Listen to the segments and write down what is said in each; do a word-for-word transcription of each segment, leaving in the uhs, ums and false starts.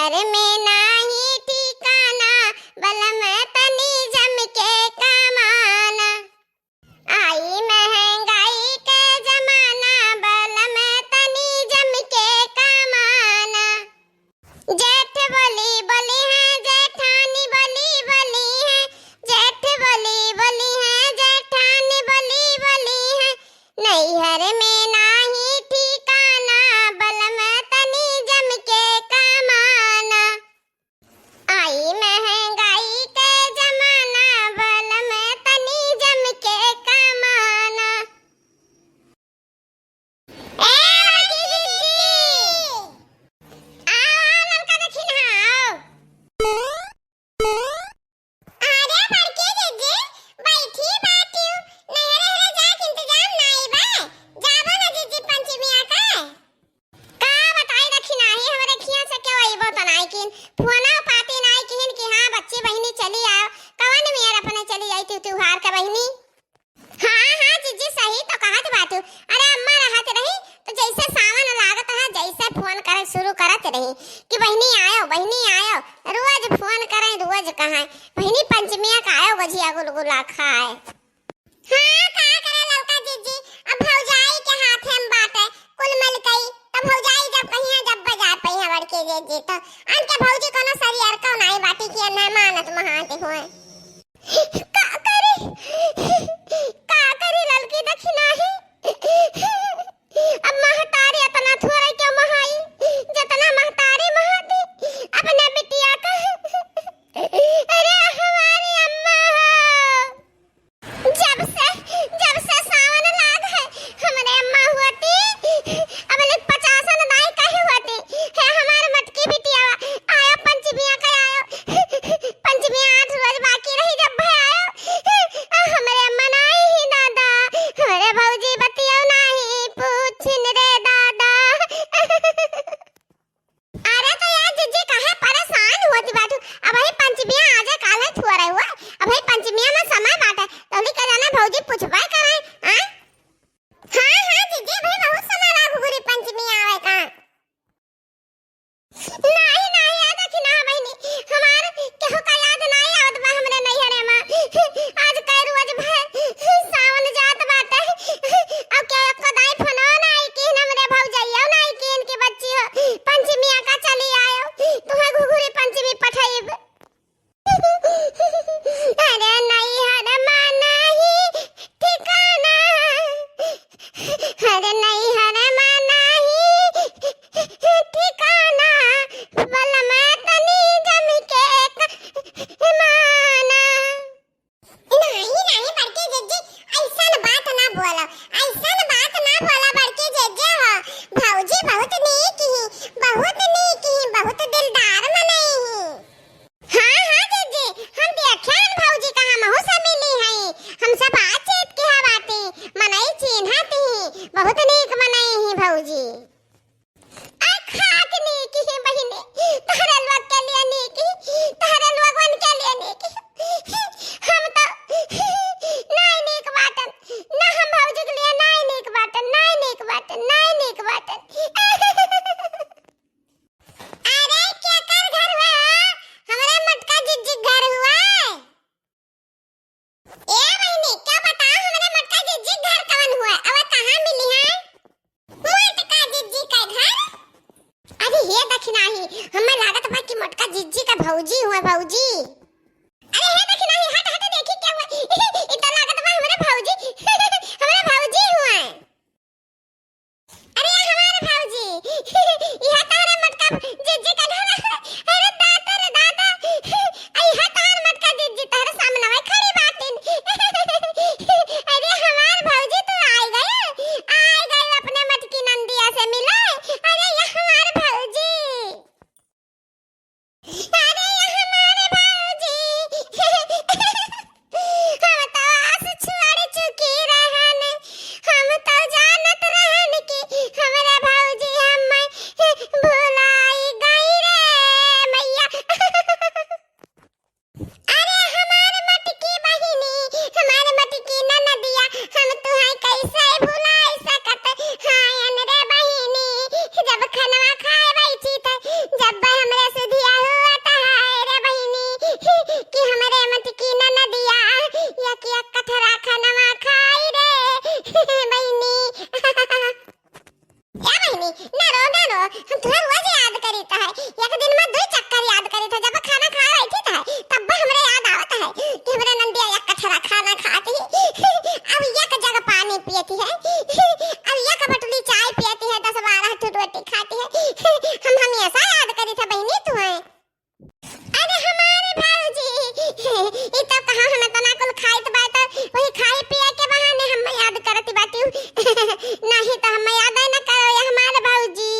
घर में नाही ठिकाना, बलम तनी जम के कमाना। आई महंगाई के जमाना, बलम तनी जम के कमाना। जेठ बोली बोली है, जेठानी बोली बोली है, जेठ बोली बोली है, जेठानी बोली बोली है। नैहर में नाही ठिकाना, बलम तनी जम के कमाना। आई महंगाई के जमाना, बलम तनी जम के कमाना। ए बड़की जिज्जी, आओ, आओ, ललका देखी ना, आओ। अरे बड़की जिज्जी, बैठी बाटिउ, नैहरे हरे जाए के इंतजाम नाई बा, जाबो ना जिज्जी पंचमिया का। का बताई दखिनाही, हमरे खिया से केहू अइबो त नाई किन, फोना पाती नाई किन कि हाँ बच्ची बहिनी चली आओ, कवन मेर अपने चली आई तू त्योहार के बहिनी। हाँ, हाँ, जिज्जी, सही तो कहत बाटू। अरे, अम्मा रहत रही, तो जैसे सावन लागत है, जैसे फोन करे शुरू करत रही कि बहिनी आयो, बहिनी आयो, रोज फोन करे, रोज कहे, "बहिनी, पंचमिया का आयो, गुजिया गुलगुला खाए।" हाँ, का करे ललका जिज्जी, अब भौजाई के हाथे में बाटे, कुल मिल कई, तब भौजाई जब कहिया, जब बजा पई है बड़की जिज्जी, तो अनके भौजी कोनो सरियर को नाई बाटी कि ना मानत महाती हुए। का करी, का करी ललकी दखिनाही? अब महतारी अतना थोरे क्यों महाई, जतना महतारी महाती अपने बिटिया का। अरे हमारी अम्मा हो, जब से, जब से सावन लाग है, हमरे अम्मा होती, अब ले पचासन दाई कहे होती, "हे हमार मटकी बिटिया, आयो पंचमिया का आयो।" पंचमी आठ रोज बाकी रही जब भै आयो। आ, हमरे अम्मा नाही ही दादा, हमरे भौजी बतियो नाही पूछिन रे दादा। अरे तो यार जिज्जी काहे परेशान होत बाटू? अबही पंचमिया आजे काल्हे थोरे हुआ, अबही पंचमिया में समय बाटे, तोहनी के जाने भौजी पूछबे करे, हाँ? हाँ, हाँ जिज्जी, अबही बहुत समय बा घुघुरी पंचमी आवे का। नाही, नाही, याद रखी ना बहिनी, हमार केहू का याद नाही आवत बा हमरे नैहरे में। आज कई रोज भर सावन जात बाटे, अब केहू एको दाई फोनो नाही किन, हमरे भौजइयो नाही किन कि बच्ची हो, पंचमिया का चली आयो, तुम्हें घुघुरी पंचमी पठइब। अरे नैहर मा नाही ठिकाना, अरे नैहर मा नाही ठिकाना, बलम तनी जम के कमाना। नाही, नाही बड़की जिज्जी, ऐसन बात ना बोला, ऐसन बात ना बोला बड़की जिज्जी हो। भौजी बहुत नीक ही, बहुत नीक ही, बहुत दिलदार मनई ही। हाँ, हाँ, जिज्जी, हम देखेन भौजी कहाँ महू से मिली हई, हमसे बातचीत किहा बाटी, मनई चीन्हत ही, बहुत नीक मनई ही भौजी। अरे खाक नीक ही बहिनी, तहरे लोग के लिए नीक ही, तहरे लोगन के लिए नीक ही। हम तो नाई नीक बाटन, ना हम भौजी के लिए नाई नीक बाटन, नाई नीक बाटन, नाई नीक बाटन। अरे, केकर घर हुआ? हमरे मोटका जिज्जी घर हुआ। ए बहिनी, का बताओ, हमरे मोटका जिज्जी घर कवन हुआ? अब कहाँ मिली है? मोटका जिज्जी का घर? अरे हे दखिनाही, हमें लागत बा कि मोटका जिज्जी का भौजी हुआ, भौजी। अरे हे दखिनाही, हट, हट, देखी क्या हुआ? ई तो लागत बा हमरे भौजी, हमरे भौजी हुआ। अरे हमार भौजी, इहा तोहरे मोटका जिज्जी का घर। अरे दादा रे दादा, इहा तोहर मोटका जिज्जी तोहरे सामने में खड़ी बाटिन। अरे हमार भौजी तू आई गई, आई गई अपने मोटकी नंदिया से मिले। अरे ये हमार भौजी। अरे ये हमारे भौजी। हम तुहे रोज याद करित है, एक दिन मा दुइ चक्कर याद करित है। जब खाना खाए बैठित है, तब हमरे याद आवत है कि हमरे नंदिया एक कठरा खाना खात ही, अब एक जग पानी पियत है, अब एक बटुली चाय पियत है, दस बारह ठो रोटी खात है। हम हमेशा याद करित है बहिनी तुहे। अरे हमारे भौजी, ई तो कहा हम इतना कुल खाइत बा, तो वही खाए पिए के बहाने हम याद करत बाटिउ। नहीं तो हम याद न करो, ये हमारे भौजी।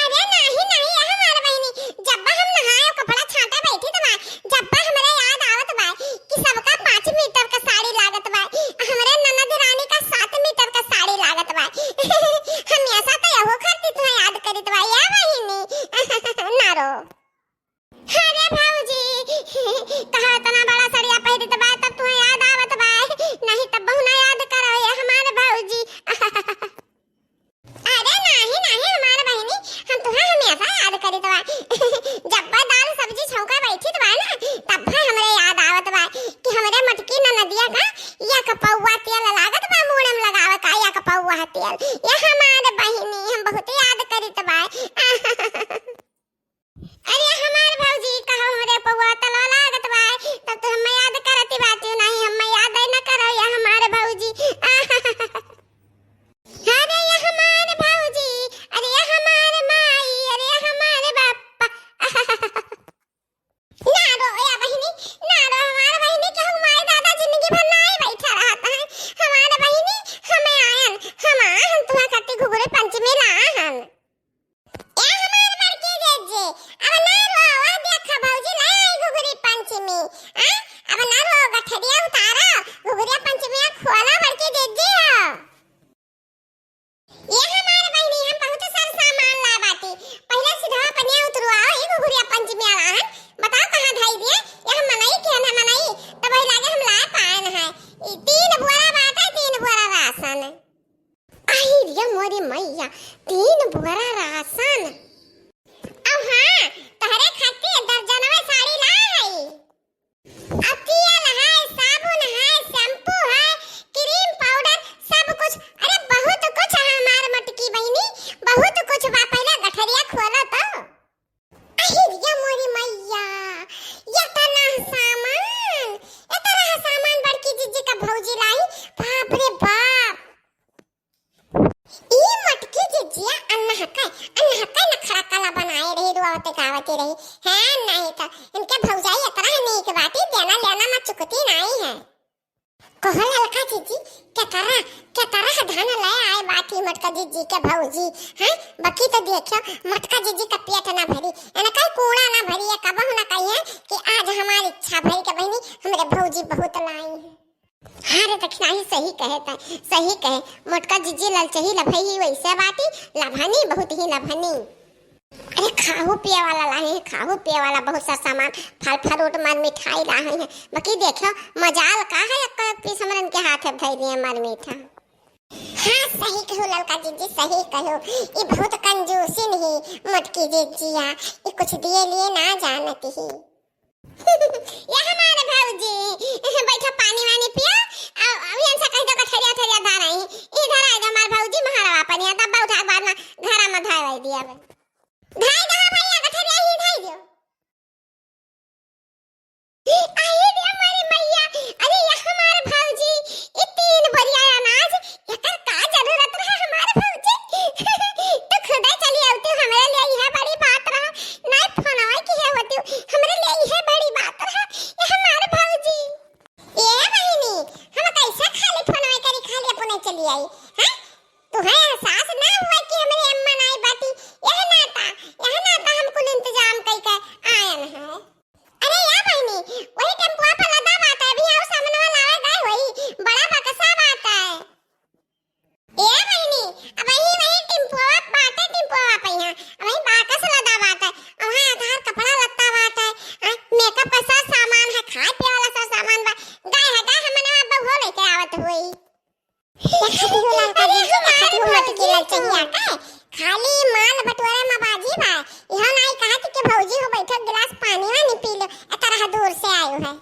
अरे नहीं, नहीं, ये हमारे बहिनी, जब हम नहाए कपड़ा छांटे बैठी तो बा, जब हमरे याद आवत बा कि सबका पाँच मीटर का साड़ी लागत बा, हमरे ननद रानी का सात मीटर का साड़ी लागत बा। हमेशा तो यहो खातिर तुहे याद करित बा, या बहिनी। ना रो। अरे भौजी, कहा इतना बड़ा सड़िया पहिरित बा, तब तुहे याद आवत बा, नहीं तब बहु ना याद करो, ये हमारे भौजी। अरे नाही, नाही, हमार बहिनी, हम तुहे हमेशा याद करित बा। जब बा दाल सब्जी छौंका बैठित बा ना, तब बा हमरे याद आवत बा कि हमरे मोटकी ननदिया का एक पौवा तेल लागत बा मूड़े में लगावे का, एक पौवा तेल। ये हमार बहिनी, हम बहुत याद करित बा। अरे हमार भौजी, कहो हमरे पौवा तेल लागत बा, तब तो हम याद करत बाटिउ, नाही हम याद न करो, ये हमार भौजी। अरे ये हमार भौजी, अरे ये हमार माई, अरे ये हमार बापा। ना रो या बहिनी, ना रो हमार बहिनी, केहू माई दादा जिंदगी भर नाही बैठा रहत है। हमार बहिनी, हमें आयन, हम आ, हम तुहा खातिर घुघुरी पंचमी ला हन। ए हमार बड़की जीजी, अब ना रो, वह देखा भौजी लाई आई घुघुरी पंचमी। आ, अब ना रो, गठरिया उतारा, घुघुरिया पंचमिया खोला बड़की जीजी हो। ये हमार बहिनी, हम बहुत सारा सामान ला बाटी। पहिले सीधा पनिया उतरवाओ, ई घुघुरिया पंचमी वाला है। बताओ कहाँ धई दिए? ये हम मनई के ना मनई, तब वही लागे हम ला पाए न है। ई तीन बोरा बाटे, तीन बोरा राशन। आई रे मोरी मैया, तीन बोरा राशन। अब हाँ, तहरे खातिर दर्जनवा साड़ी ला है। अब तेल है, साबुन है, शैम्पू है, क्रीम पाउडर, सब कुछ। अरे बहुत कुछ है हमार मोटकी बहिनी, बहुत कुछ बा। पहले गठरिया खोलो तो। अहिरिया मोरी मैया, इतना सामान, इतना सामान बड़की जीजी का भौजी लाई। बाप रे बाप। ई मोटकी जिज्जिया अन्ना हकै, अन्ना हकै नखड़ा कला बनाए रही, रोवत गावत रही। हैं, नहीं तो इनके भौजाई इतना ही नीक बाटी, देना लेना में चुकती नहीं है। कहो ललका जिज्जी, केकरा, केकरा धन ले आए बाटी मोटका जिज्जी के भौजी, हैं? बकी तो देखियो, मोटका जिज्जी का पेट ना भरी, इनका कूड़ा ना भरी, ये कबहू ना कही है कि आज हमारी इच्छा भरी के बहिनी, हमरे भौजी बहुत लाई है। हाँ रे दखिनाही, सही कहे तै, सही कहे। मोटका जिज्जी ललचही लभई ही वैसे बाटी, लभनी, बहुत ही लभनी। अरे खाहू पिए वाला लाए हैं, खाहू पिए वाला बहुत सा सामान, फल फ्रूट मार मिठाई लाए हैं। बाकी देखो मजाल का है, एक एक पीस हमरन के हाथ में धई दिए मार मीठा। हाँ सही कहू ललका जिज्जी, सही कहू। ई बहुत कंजूसिन ही मोटकी जिज्जिया, ई कुछ दिए लिए ना जानती ही। ये हमार भौजी, बैठा पानी वानी पिया। अब, अब इनसे कह दो गठरिया थरिया धराई। इधर आ जा हमार भौजी, महारावा पनिया, तब उठा के बाद में घरा में धाय वाई दिया बे। धाय दो भैया, गठरिया ही धाय दो। आई रे हमारी मैया, अरे ये हमार भौजी, ये तीन बोरिया अनाज, एकर का जरूरत रहा हमार भौजी? तू खुदे चली आवती, हमरे लिए यह बड़ी बात रहा। नहीं फोनवा किहे होती, हमरे लिए यह बड़ी बात रहा। ये हमार भौजी। ए बहिनी, हम कैसे खाली फोनवा करी, खाली अपने चली आई, हैं? तुहे एहसास ना हुआ कि हमरे अम्मा नाई बाटी? यह नाता, यह नाता हम कुल इंतजाम कई के आयन है। अरे या बहिनी, वही टेम्पुआ पर लदा बात है, अभी और सामनवा लावे गए होई, बड़ा बकसा बात है। ए बहिनी, अब वही, वही टेम्पुआ बाटे, टेम्पुआ पे यहाँ, अब वही बाकस लदा बात है, अब वहाँ आधार कपड़ा लत्ता बात है, आ, मेकअप का सब सामान है, खाए पिए वाला सब सामान बा, गए है, गए है, मने अब वो लेके आवत हुई। देखा दियो ललका अरे जी, देखा हमार दियो मटकी भौजी ललचहिया तो। का, खाली माल बटोरे में बाजी बा, इहो नाई कहत कि भौजी हो बैठो गिलास पानी वानी पी लो, ए तरह दूर से आयो है।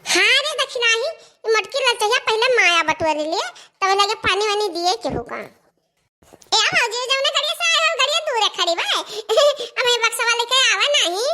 हाँ रे दखिनाही, ई मोटकी ललचहिया पहिले माया बटोरे लिए, तब लगे पानी वानी दिए केहू का। ए आ भौजी, जौने हमें बक्सवा लेके आवा नहीं।